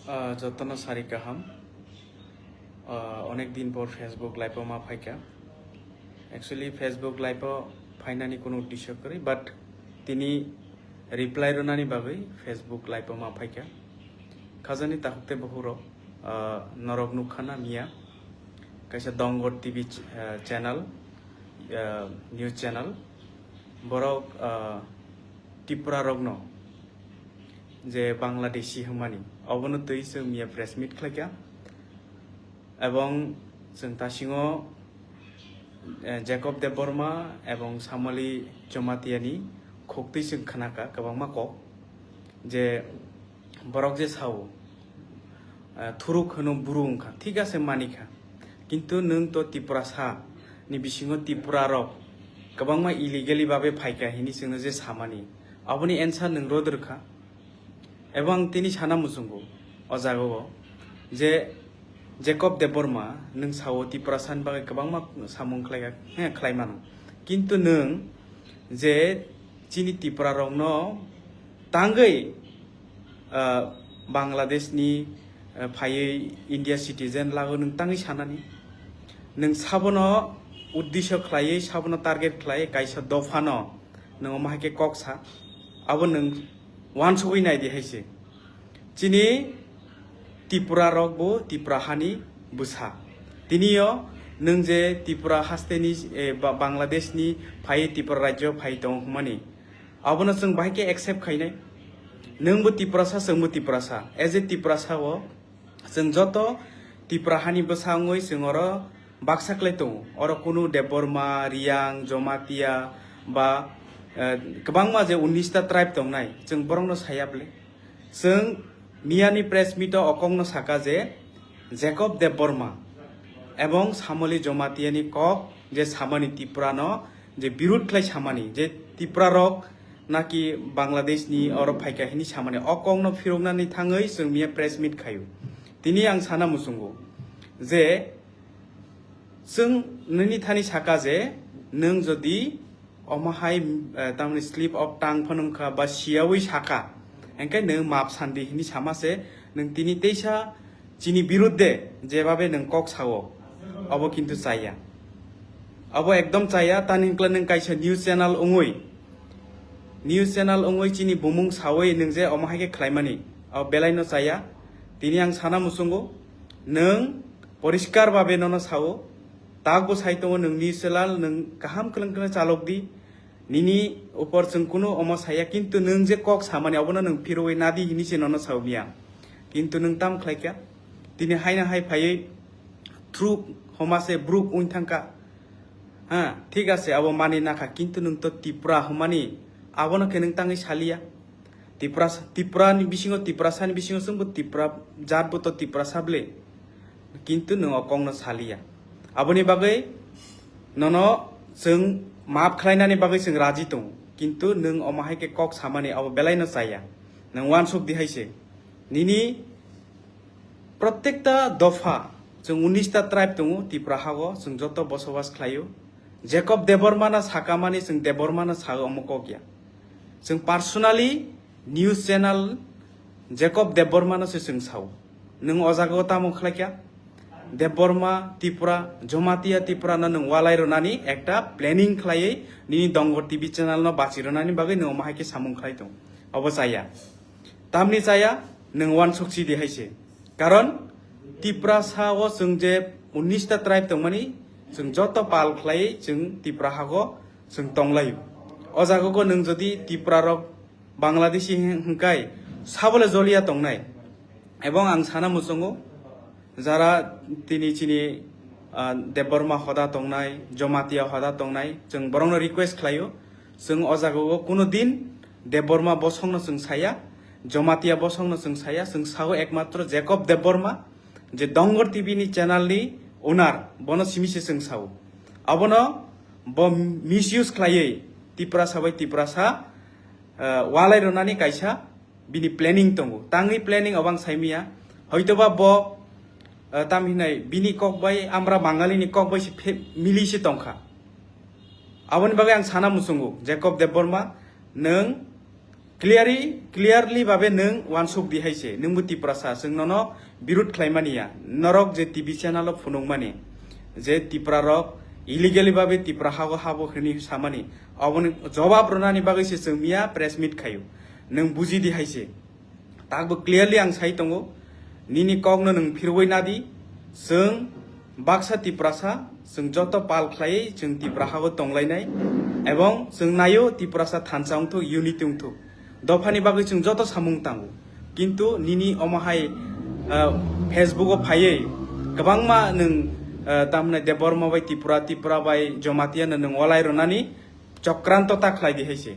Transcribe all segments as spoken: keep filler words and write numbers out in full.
Ah, jotono sari kaham. Ah, onek din por Facebook live o ma phaikha. Actually, Facebook live o phainani kuno uddesyo kwrwi, but tini reply rwnani bagwi Facebook live o ma phaikha. Khajani takhuk tei bukhuk rok, ah, norok nukha na miya kaisa Dongor T V ch-, ah, channel, ah, news channel. Borok, ah, Tripura rokno je Bangladeshi hwnmani, obono twi chwng miya press meet khlaikha. Ebong chwng tasingo, eh, Jacob Debbarma ebong Samali Jomatiani khuk twi chwng khnakha kwbangma kok, je borok je sao, eh, thuruk hwno buru wngkha, thik ase manikha, kintu nwng to Tiprasa ni bisingo Tripura rok kwbangma illegally babe phaikha hini chwngno je samani, aboni answer nwng rwdwrkha. Ebong tini sana muchungo o jagao je Jacob Debbarma nwng sao Tiprasa ni bagwi kwbangma samung khlaikha, he, khlai mano, kintu nwng je chini Tripura rokno tangwi, ah, Bangladesh ni, ah, phaiwi India citizen lago nwng tangwi sanani. Nwng sabono uddesyo khlaiwi, sabono target khlaiwi kaisa dophano nwng omo hai khe kok sa. Abo nwng uansugwi nai di hai se. Chini Tripura rok bo Tripura hani bwsa. Tini o nwng je Tripura haste ni, eh, Ba-, Bangladesh ni phaiwi Tripura rajyo phai tong hwnmani, abono chwng bahai khe accept khainai. Nwng bo Tiprasa, chwng bo Tiprasa. As a Tiprasa o chwng joto Tripura hani bwsa wngwi chwng oro baksa khlai tongo. Oro kunu Debbarma, Riyang, Jomatia ba, eh, kwbangma je unnish ta tribe tongnai, chwng borokno saya bwle. Chwng miyani press meet o okongno saka je Jacob Debbarma ebong Samali Jomatiani kok je samani Tripura no je birud khlai samani je Tripura rok naki Bangladesh ni oro phaikha hini samani o kokno phiroknani thangwi chwng miya press meet khaio. Tini ang sana muchungo je chwng nini thani saka je nwng jodi omo hai, eh, tamni slip of tongue phano wngkha ba siyawi saka, hingkhe nwng maap sandi hini sama se, nwng tini teisa chini birudde jebabe nwng kok sao, obo kintu chaya. Obo ekdom chaya, tani hwnkla nwng kaisa news channel wngwi, news channel wngwi chini bumung sawi nwng je omo hai khe khlaimani, o belaino chaya. Tini ang sana muchungo, nwng poriskar babe nono sao, tak bo sai tongo nwng news channel, nwng kaham kwlwng kwlwng chalok di, nini upor chwng kunu omo saya, kintu nwng je kok samani obono nwng phirwi nadi hini se nono sao miya, kintu nwng tam khlaikha, tini haino hai phaiwi through homa se bruk wng thangkha. Ha, thik ase, abo mani nakha, kintu nwng to Tipra hwnmani, abono khe nwng tangwi saliya. Tipra, Tipra ni bisingo, Tiprasa ni bisingo chwngbo Tipra jat bo to Tiprasa bwle, kintu nwng o kokno saliya. Aboni bagwi nono chwng maap khlainani bagwi chwng raji tongo, kintu nwng omo hai khe kok samani abo belaino chaya. Nwng uansuk di hai se. Nini Protekta dopha, chwng unnish ta tribe tongo Tipra hago, chwng joto bosobas khlaio. Jacob Debbarma no sakamani chwng Debbarma no sao omo kok ya. Chwng personally news channel Jacob Debbarma no se chwng sao. Nwng o jaga o tamo khlaikha? Debbarma Tipra, Jomatia Tipra no nwng walai rwnani ekta planning khlaiwi nini Dongor T V channel no bachi rwnani bagwi nwng omo hai khe samung khlai tongo. Obo chaya. Tamni chaya, nwng uansuk si di hai se. Karon Tiprasa o chwng je unnish ta tribe tongmani, chwng joto pal khlai chwng Tipra hago chwng tonglaio. O jaga go nwng jodi Tipra rok Bangladeshi hwn-, hwnkai sabole joliya tongnai. Ebong ang sana muchungo, jara tini chini, ah, Debbarma hoda tongnai, Jomatia hoda tongnai, chwng borokno request khlaio, chwng o jaga o kuno din Debbarma bosongno chwng saya, Jomatia bosongno chwng saya, chwng sao ekmatro Jacob Debbarma, je Dongor T V ni channel ni owner, bono simi se chwng sao. Abono bo misuse khlaiwi Tiprasa bai Tiprasa, ah, walai rwnani kaisa bini planning tongo. Tangwi planning obang saimiya. Hoitoba bo, eh, tam hinai bini kok bai, amra Bangali ni kok bai se phe-, mili se tongkha. Aboni bagwi ang sana muchungo, Jacob Debbarma, nwng Clearly, clearly babe nwng wansuk di hai se, nwngbo Tiprasa, chwng nono birud khlaimani ya. Norok je T V channel o phunukmani, je Tipra rok illegally babe Tipra hago habo hwnwi samani, oboni jobab rwnani bagwi se chwng miya press meet khaio. Nwng buji di hai se. Takbo clearly ang sai tongo, nini kokno nwng phirwi nadi, chwng baksa Tiprasa, chwng joto pal khlaiwi chwng Tipra hago tonglainai, ebong chwng naio Tiprasa thansa wngthok, unity wngthok. Dophani bagwi chwng joto samung tango. Kintu nini omo hai, ah, Facebook o phaiwi kwbangma nwng, ah, tamhwnai Debbarma bai Tipra, Tipra bai Jamatia no nwng walai rwnani chokranto ta khlai di hai se.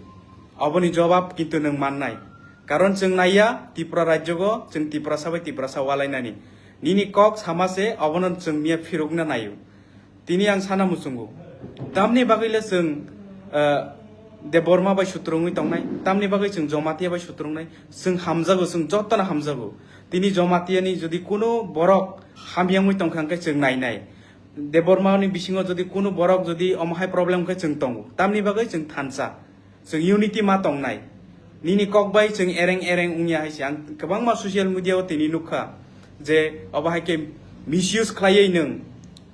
Oboni jobab kintu nwng mannai. Karon chwng naiya Tripura rajyogo chwng Tiprasa bai Tiprasa walainani. Nini kok sama se obono chwng miya phirukna naio. Tini ang sana muchungo. Tamni bagwi le chwng, eh, Debbarma bai sutrungwi tongnai, tamni bagwi chwng Jamatia bai sutrungnai, chwng hamjago, chwng jotono hamjago. Tini Jamatiani jodi kuno borok hamyangwi tongkha hwnkhe chwng nainai. Debbarma ni bisingo jodi kuno borok jodi omo hai problem khe chwng tongo, tamni bagwi chwng thansa. Chwng unity ma tongnai. Nini kok bai chwng ereng ereng wngya hai se. Ang kwbangma social media o tini nukha je obo hai khe misuse khlaiwi nwng.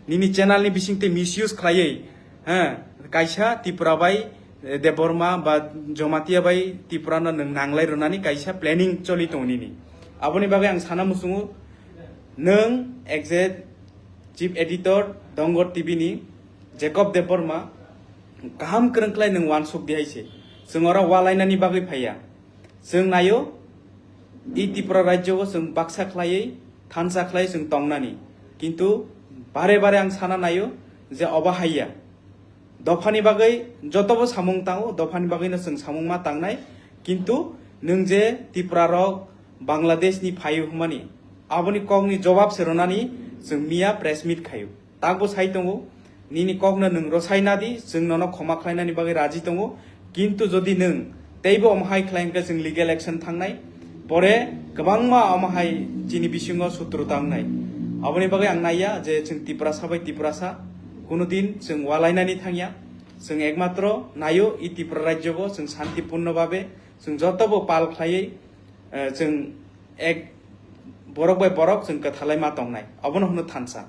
Nini channel ni bising twi misuse khlaiwi, ha, kaisa Tripura bai, eh, Debbarma ba Jamatia bai Tripura no nwng nanglai rwnani kaisa planning choli tongo nini. Aboni bagwi ang sana muchungo nwng exact Chief Editor Dongor T V ni Jacob Debbarma kaham kwrwng khlai nwng wansuk di hai se. Chwng oro walainani bagwi phaiya. Chwng naio, i Tripura rajyo o chwng baksa khlaiwi, thansa khlai chwng tongnani. Kintu bare bare ang sana naio je obo haiya. Dophani bagwi jotobo samung tango, dophani bagwino chwng samung ma tangnai. Kintu nwng je Tripura rok Bangladesh ni phaio hwnmani, aboni kokni jobab se rwnani chwng miya press meet khaio. Takbo sai tongo, nini kokno nwng rwsai nadi, chwng nono khoma khlainani bagwi raji tongo, kintu jodi nwng teibo omo hai khlai hwnkhe chwng legal action thangnai, pore kwbangma omo hai chini bisingo sutru tangnai. Aboni bagwi ang naiya je chwng Tiprasa bai Tiprasa kuno din chwng walainani thangya, chwng ekmatro naio i Tripura rajyogo chwng santipurno babe chwng jotobo pal khlaiwi, eh, chwng ek borok bai borok chwng kwthalai ma tongnai, abono hwno thansa.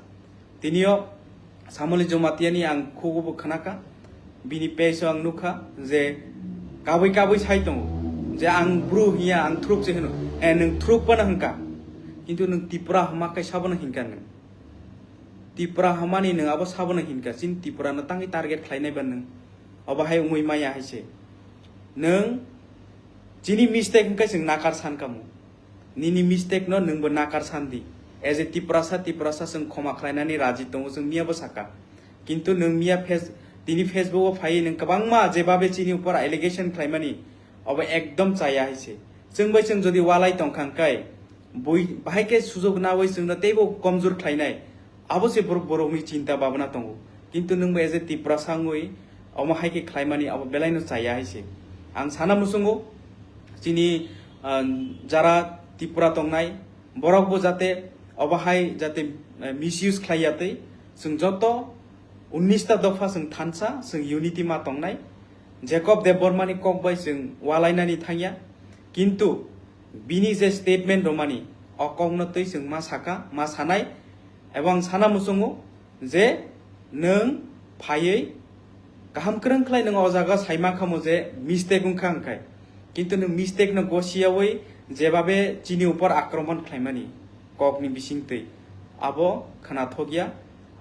Tinio Samoli Jomatiani ang khugubo khnakha, bini page o ang nukha je kabui kabui sai tongo je ang bru hiya, ang thruk se hwno, eh, nwng thruk phano hwnkha, kintu nwng Tipra hwma kai sabono hinkha nwng. Tipra hwmani nwng abo sabono hinkha, chini Tipra no tangwi target khlainai ba nwng, obo hai wngwi maya hai se. Nwng chini mistake hwnkhe chwng nakar sankha mo. Nini mistake no nwngbo nakar sandi. As a Tiprasa, Tiprasa chwng khoma khlainani raji tongo, chwng miyabo saka. Kintu nwng miya face-, tini Facebook o phaiwi nwng kwbangma jebabe chini upor allegation khlaimani, obo ekdom chaya hai se. Chwng bai chwng jodi walai tongkha hwnkhe, bui bahai khe sujok nawi chwngno teibo komjor khlainai. Abo se borok, borokni chinta babna tongo. Kintu nwngbo as a Tiprasa wngwi omo hai khe khlaimani abo belaino chaya hai se. Ang sana muchungo chini, ah, jara Tripura tongnai borokbo jate obo hai jate, eh, misuse khlai ya twi, chwng joto unnish ta dopha chwng thansa, chwng unity ma tongnai. Jacob Debbarmani kok bai chwng walainani thangya. Kintu bini je statement romani, o kokno twi chwng ma saka, ma sanai, ebong sana muchungo je nwng phaiwi kaham kwrwng khlai nwng o jaga saima khamo je mistake wngkha hwnkhe. Kintu nwng mistake no gosiyawi jebabe chini upor akromon khlaimani kokni bisingtwi, abo khwnathokya,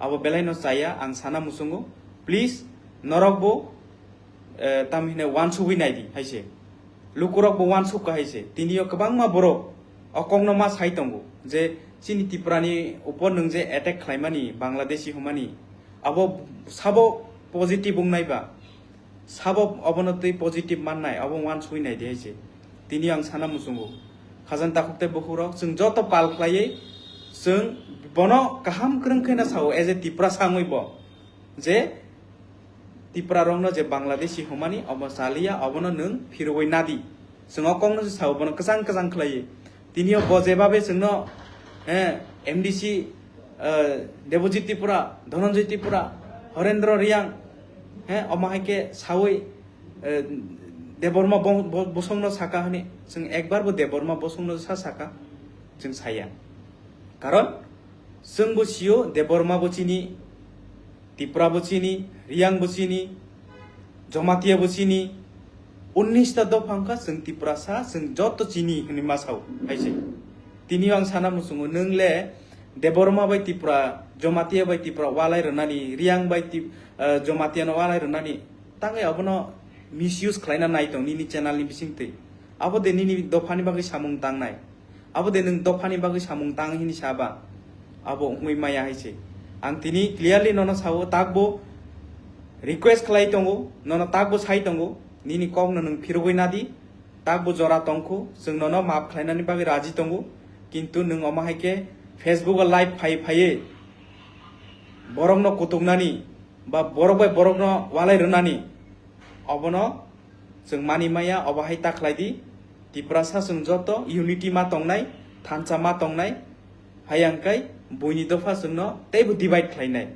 abo belaino chaya, ang sana muchungo. Please, norokbo, eh, tamhinai wansugwi naidi hai se. Lukurokbo wansukha hai se. Tinio kwbangma borok o kokno ma sai tongo je chini Tiprani upor nwng je attack khlaimani, Bangladeshi hwnmani, abo sabo positive wngnai ba, sabo obono twi positive mannai, abo wansugwi naidi hai se. Tini ang sana muchungo. Khajang takhuk tei bukhukrok chwng joto pal khlaiwi chwng bono kaham kwrwng khe na sao, as a Tiprasa wngwi bo. Je Tiprarokno je Bangladeshi hwnmani obo chaliya, obono nwng phirogwi nadi. Chwng o kokno se sao, bono kwchang kwchang khlaiwi. Tinio bo jebabe chwngno, eh, M D C, eh, Debojit Tripura, Dhananjay Tripura, Horendra Reang, eh, omo hai khe sawi, eh, Debbarma bo-, bo-, bosongno saka hwnwi, chwng ekbar bo Debbarma bosongno sa saka, chwng saya. Karon chwng bo sio Debbarma bo chini, Tipra bo chini, Riang bo chini, Jamatia bo chini, unnish ta dopha wngkha chwng Tiprasa, chwng joto chini hwnwi ma sao hai se. Tini ang sana muchungo, nwng le Debbarma bai Tipra, Jamatia bai Tipra walai rwnani, Riang bai Tip-, eh, Jamatia no walai rwnani, tangwi abono misuse khlaina nai tong nini channel ni bisingtwi. Abo de nini dophani bagwi samung tangnai. Abo de nwng dophani bagwi samung tang hini saba. Abo wngwi maya hai se. Ang tini clearly nono sao, takbo request khlai tongo, nono takbo sai tongo, nini kokno nwng phirogwi nadi, takbo jora tongkhu, chwng nono maap khlainani bagwi raji tongo, kintu nwng omo hai khe Facebook o live phai phaiwi borokno kutuknani ba borok bai borokno walai rwnani, obono chwng mani maya, obo hai ta khlai di. Tiprasa chwng joto unity ma tongnai, thansa ma tongnai, hai ang kai buini dopha chwngno teibo divide khlainai.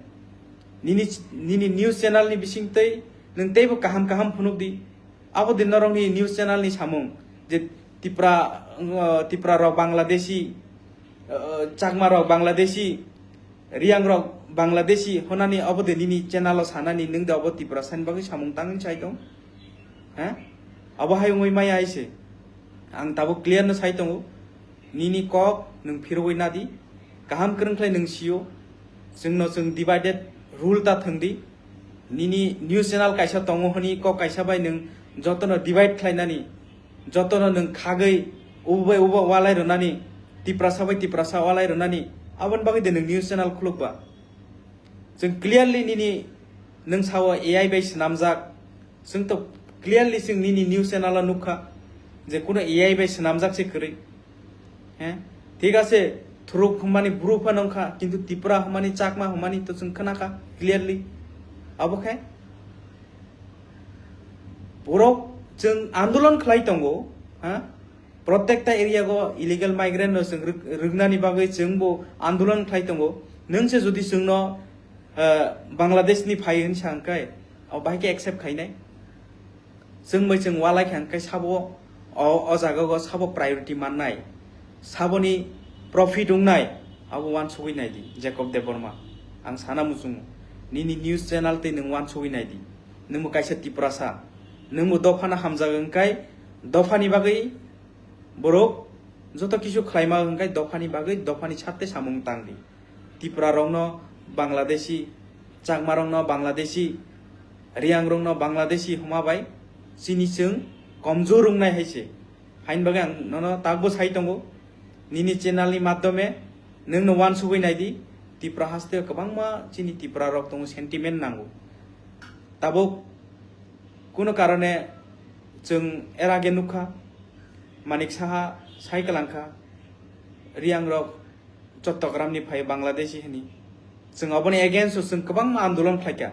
Nini, nini news channel ni bisingtwi nwng teibo kaham kaham phunuk di. Abo din norokni news channel ni samung je Tipra, uh, Tipra rok Bangladeshi, uh, Chakma rok Bangladeshi, Riang rok Bangladeshi honani abo de nini channel o sanani, nwng de abo Tiprasa ni bagwi samung tangwi sai tong? Ha? Abo hai wngwi maya hai se. Ang tabuk clear no sai tongo. Nini kok nwng phirogwi nadi. Kaham kwrwng khlai nwng sio. Chwngno chwng divided rule ta thwng di. Nini news channel kaisa tongo hwnwi kok kaisa bai nwng jotono divide khlainani, jotono nwng khagwi ubo bai ubo walai rwnani, Tiprasa bai Tiprasa walai rwnani, aboni bagwi de nwng news channel khulukba? Chwng clearly nini, nwng sao A I bai swnamjak, chwng to clearly chwng nini news channel o nukha je kuno A I bai swnamjak se kwrwi. He? Thik ase, Thuruk hwnmani bru phano wngkha, kintu Tipra hwnmani, Chakma hwnmani to chwng khnakha clearly. Abo khe borok chwng andolon khlai tongo, ha? Protekta area go illegal migrant no chwng rwk-, rwknani bagwi chwng bo andolon khlai tongo. Nwng se jodi chwngno, eh, Bangladesh ni phai hwn sa hwn khe, o bahai khe accept khainai? Chwng bai chwng walai kha hwn khe sabo o, o jaga go sabo priority mannai, saboni profit wngnai, abo uansugwi nai di, Jacob Debbarma. Ang sana muchungo, nini news channel tei nwng uansugwi nai di. Nwngbo kaisa Tiprasa, nwngbo dophano hamjak wng khe dophani bagwi borok joto kisu khlaima wng khe dophani bagwi dophani sarte samung tang di. Tipra rokno Bangladeshi, Chakma rokno Bangladeshi, Riang rokno Bangladeshi hwnma bai chini chwng komjor wngnai hai se. Haini bagwi ang nono takbo sai tongo, nini channel ni madhyome nwngno uansugwi nai di, Tipra haste kwbangma chini Tipra rok tongo, sentiment nango. Tabuk kuno karone chwng er age nukha, Manik Saha sai kwlangkha, Riang rok Chottogramni phai Bangladeshi hwnwi. Chwng oboni against o chwng kwbangma andolon khlaikha.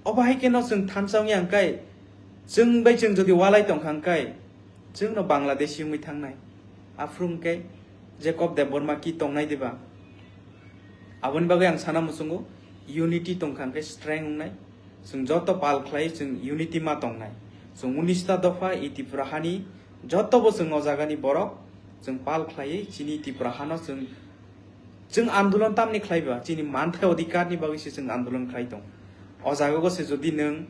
Obo hai kheno chwng thansa wngya hwnkhe, chwng bai chwng jodi walai tongkha hwnkhe, chwngno Bangladeshi wngwi thangnai. Aphuru hwnkhe Jacob Debbarma ki tongnai diba? Aboni bagwi ang sana muchungo, unity tongkha hwnkhe strength wngnai. Chwng joto pal khlai chwng unity ma tongnai. Chwng unis ta dopha i Tripura hani joto bo chwng o jagani borok chwng pal khlaiwi chini Tripura hano chwng, chwng andolon tamni khlaiba chini manthai odhikar ni bagwi se chwng andolon khlai tong. O jaga go se jodi nwng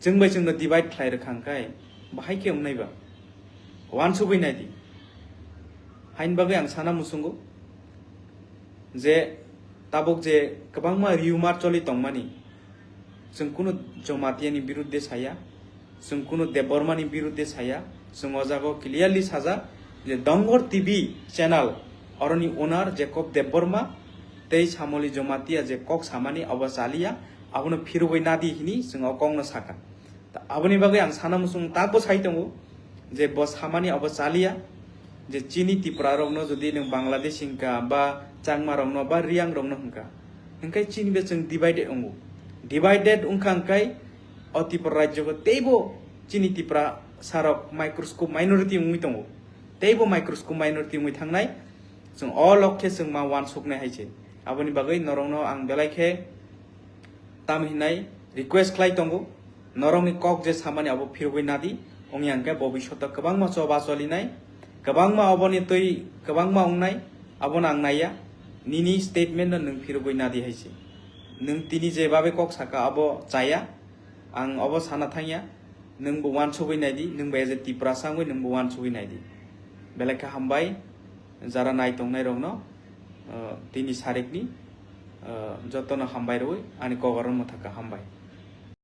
chwng bai chwngno divide khlai rwkha hwnkhe bahai khe wngnai ba? Uansugwi nai di. Haini bagwi ang sana muchungo je tabuk je kwbangma rumor choli tongmani, chwng kunu Jamatia ni birudde saya, chwng kunu Debbarma ni birudde saya, chwng o jaga o clearly sajak je Dongor T V channel oroni owner Jacob Debbarma tei Samoli Jamatia je kok samani abo chaliya, abono phirogwi nadi hini chwng o kokno sakha. Ta aboni bagwi ang sana muchung takbo sai tongo je bo samani abo chaliya je chini Tripura rokno jodi nwng Bangladesh hwnkha ba Changma rokno ba Riang rokno hwnkha, hwnkhe chini be chwng divided wngo. Divided wngkha hwnkhe o Tripura rajyo go teibo chini Tripura sarok microscope minority wngwi tongo, teibo microscope minority wngwi thangnai. Chwng o lok khe chwng ma uansuknai hai se. Aboni bagwi norokno ang belai khe tamo hinai request khlai tongo. Norokni kok je samani abo phirogwi nadi, wngya hwnkhe bobishoto kwbangma choba cholinai, kwbangma oboni twi kwbangma wngnai, abono ang naiya. Nini statement no nwng phirogwi nadi hai se. Nwng tini je babe kok saka abo chaya, ang obo sana thangya, nwngbo wansugwi naidi, nwngbo as a Tiprasa wngwi nwngbo wansugwi naidi. Belai khe hambai, jara nai tongnai rokno, uh, tini sarikni, uh, jotono hambai rwi ani kogoron mwthaka hambai.